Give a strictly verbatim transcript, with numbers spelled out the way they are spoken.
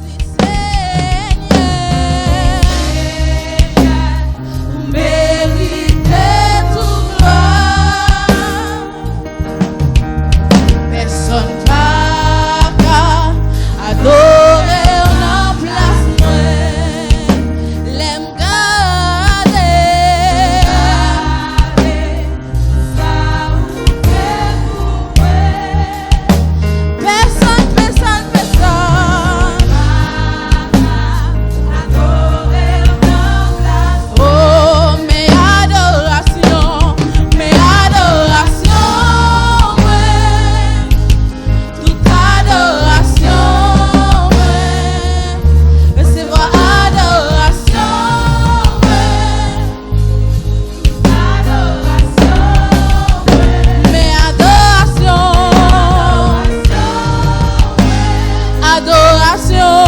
Senyè, ou merite tout glwa. Pèsonn pa ka adore w nan plas mwen. Lè m gade, gade sa ou fè pou mwen. Pèsonn, pèsonn, pèsonn pa ka adore w nan plas mwen. Oh, men adorasyon, men adorasyon mwen. Tout adorasyon mwen. Resevwa adorasyon mwen. Tout adorasyon mwen. Men adorasyon. Adorasyon.